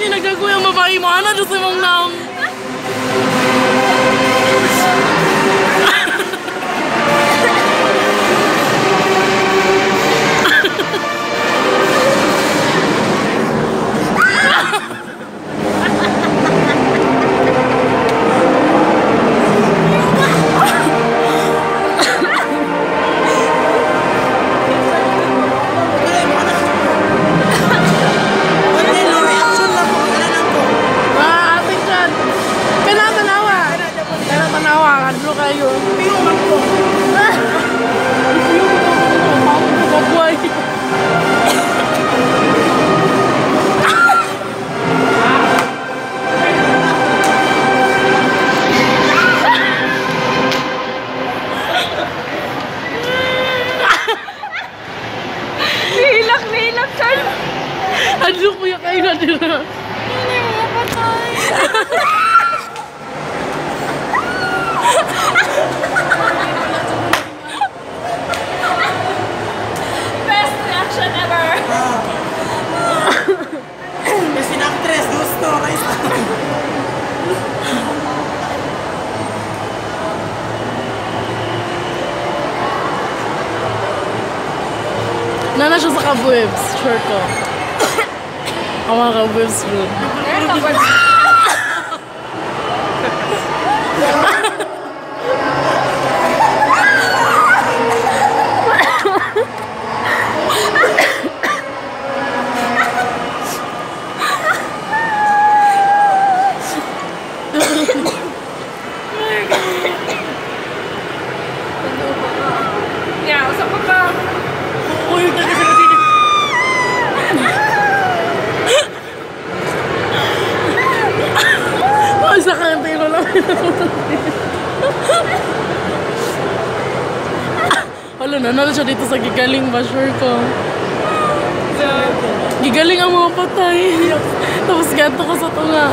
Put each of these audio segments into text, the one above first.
Nagdagoy ang babae mo. Ano Diyos mong naong? Adlo kuya kayo na dira. Hindi mo patay. Best reaction ever. Best in actress, gusto. Nana siya sa kabwebs, sure ko. Ang mga kabwebs yun. Yeah, usap pa ka. Uy, sa kantino lang. Wala na, nalo siya dito sa gigaling ba? Sure ko. Gigaling ang mga patay. Tapos ganto ko sa tunga.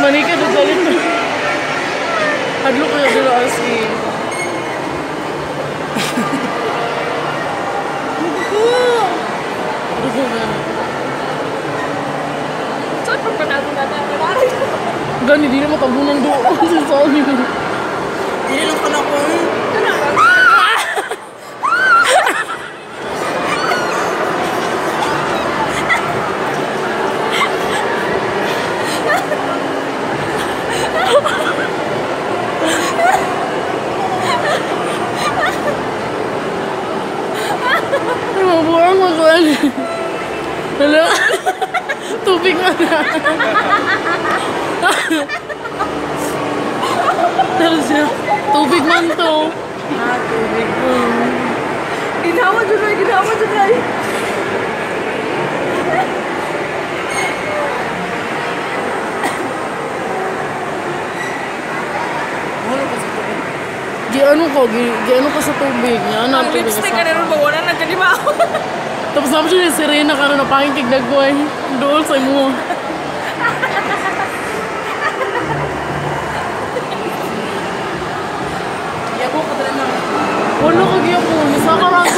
Manika do galit. Hadlo ko yung dilo as in. Gani, di na matabunan doon. Sorry. Dili lang ko na po. Mabuang mo ko. Hello? Tubig na na. Pero siya, tubig man to. Ah, tubig mo. Ginawa dyan ay, ginawa dyan ay. Giano ko, giano ko sa tubig. Yan, ang lipstick ka na rin ba? Wala na kalima ako. Tapos naman siya yung sirena ka na napangin kay Dagway. Dool sa imo. Wala ko giyabo. Nasa ka lang.